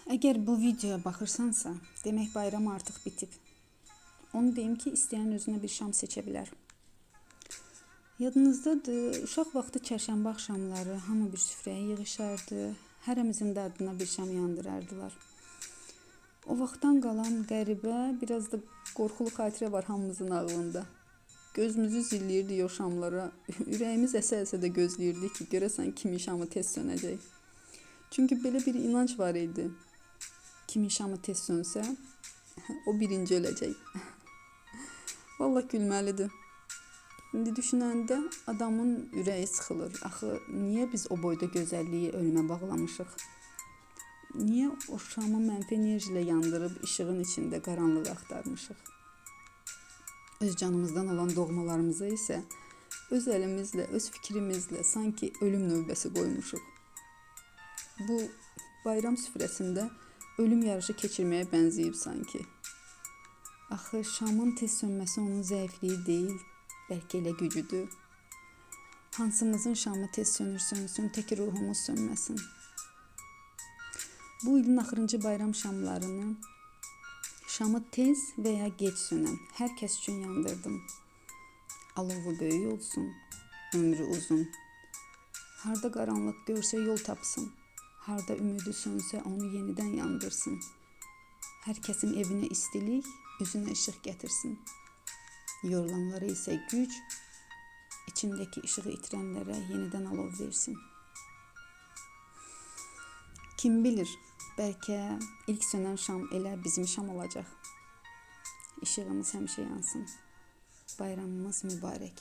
Əgər bu videoya baxırsansa, demək bayram artıq bitib. Onu deyim ki, istəyən özünə bir şam seçə bilər. Yadınızdadır, uşaq vaxtı çərşənbə axşamları hamı bir süfrəyə yığışardı, hərəmizin də adına bir şam yandırardılar. O vaxtdan qalan qəribə, biraz da qorxulu xatirə var hamımızın ağlında. Gözümüzü zilləyirdik o şamlara, ürəyimiz əsə-əsə də gözləyirdik ki, görəsən kimin şamı tez sönəcək. Çünki belə bir inanc var idi. Kimin şamı tez sönsə, o birinci öləcək. Vallahi gülməlidir. İndi düşünəndə adamın ürəyi sıxılır. Axı niyə biz o boyda gözəlliyi ölümə bağlamışıq? Niyə o şamı mənfi enerji ilə yandırıb işığın içində qaranlıq axtarmışıq? Öz canımızdan olan doğmalarımıza isə öz əlimizlə, öz fikrimizlə sanki ölüm növbəsi qoymuşuq. Bu bayram süfrəsində ölüm yarışı keçirməyə bənzəyib sanki. Axı şamın tez sönməsi onun zəifliyi deyil, bəlkə elə gücüdür. Hansımızın şamı tez sönür sönsün, tək ruhumuz sönməsin. Bu ilin axırıncı bayram şamlarını şamı tez və ya gec sönən hər kəs üçün yandırdım. Alovu böyük olsun, ömrü uzun. Harda qaranlıq görsə yol tapsın. Harda ümidi sönsə onu yenidən yandırsın. Hər kəsin evinə istilik, üzünə işıq gətirsin. Yorulanlara isə güc, içindəki işığı itirənlərə yenidən alov versin. Kim bilir, bəlkə ilk sönən şam elə bizim şam olacaq. İşığımız həmişə yansın. Bayramımız mübarək.